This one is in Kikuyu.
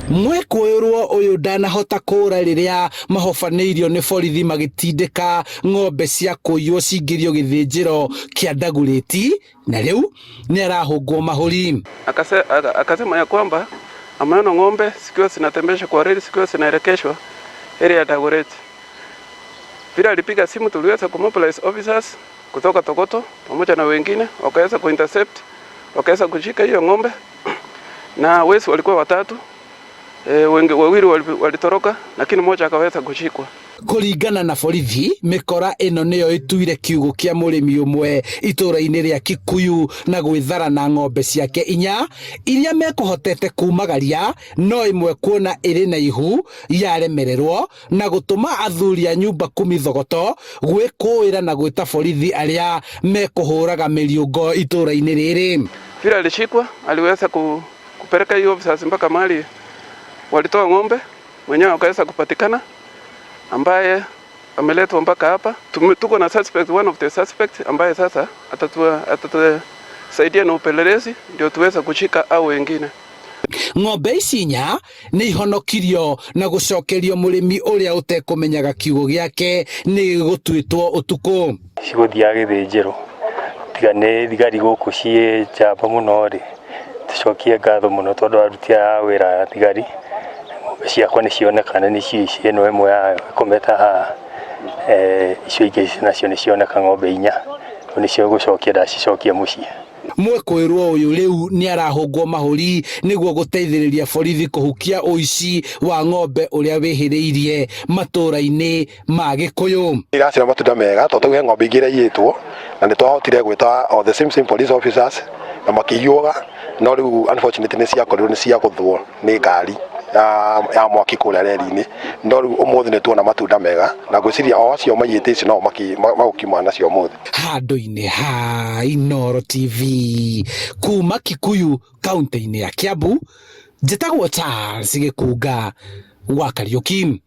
Mwĩkũĩrwo ũyũ ndanahota kũũra rĩrĩa mahobanĩirio nĩ borithi magĩtindĩka ng'ombe cia kũiywo cingĩrio gĩthĩnjĩro kĩa Dagoretti na rĩu nĩ arahũngwo mahũri. Akasema ya kwamba ameona ng'ombe zikiwa zinatembeshwa kwa reli zikiwa zinaelekeshwa area ya Dagoretti. Vile alipiga simu, tuliweza kumobilize officers kutoka Togoto pamoja na wengine wakaweza kuintercept, wakaweza kushika hiyo ng'ombe na wezi walikuwa watatu. Wengi wawili walitoroka, lakini mmoja akaweza kushikwa. Kũringana na borithi, mĩkora ĩno nĩyo ĩtuire kiugũ kĩa mũrĩmi ũmwe itũũra-inĩ rĩa Kikuyu na gwĩthara na ng'ombe ciake inya iria mekũhotete kumagaria, no ĩmwe kuona ĩrĩ na ihu yaremererwo na gũtũma athuri a nyumba kumi Thogoto gwĩkũĩra na gwĩta borithi arĩa mekũhũraga mĩriũngo itũũra-inĩ rĩrĩ. Vile alishikwa, aliweza kupeleka hiyo officers mpaka mahali walitoa ng'ombe, mwenyewe akaweza kupatikana ambaye ameletwa mpaka hapa. Tuko na suspect, one of the suspect ambaye sasa atatusaidia na upelelezi ndio tuweze kushika au wengine. Ng'ombe ici inya nĩ ihonokirio na gũcokerio mũrĩmi ũrĩa ũtekũmenyaga kiugũ gĩake nĩ gĩgũtuĩtwo ũtukũ. Cigũthiaga gĩthĩnjĩro tiga nĩ thigari gũkũ ciĩ njamba mũno rĩ, tũcokie ngatho mũno tondũ aruti a wĩra a thigari, ng'ombe ciakwa nĩ cioneka, nĩ ici ĩno ĩmwe yayo ĩkomete haha, icio ingĩ nacio nĩ cioneka, ng'ombe inya, rĩu nĩcio gũcokia ndacicokia mũciĩ. Mwĩkũĩrwo ũyũ rĩu nĩ arahũngwo mahũri nĩguo gũteithĩrĩria borithi kũhukia ũici wa ng'ombe ũrĩa wĩhĩrĩirie matũũra-inĩ ma Gĩkũyũ. Iracira matunda mega tondũ he ng'ombe ingĩ iraiyĩtwo na nĩ twahotire gwĩta o the same same police officers na makĩiyũga, no rĩu unfortunately nĩ ciakorirwo nĩ ciagũthwo nĩ ngari ya mwaki kũrĩa reri-inĩ, no rĩu ũmũthĩ nĩ tuona matunda mega na ngwĩciria o acio maiyĩte icio no magũkiuma nacio ũmũthĩ. Handũ-inĩ ha Inooro TV kuma Kikuyu, kaunti-inĩ ya Kiambu, njĩtagwo Charles Gĩkunga wa Kariũki.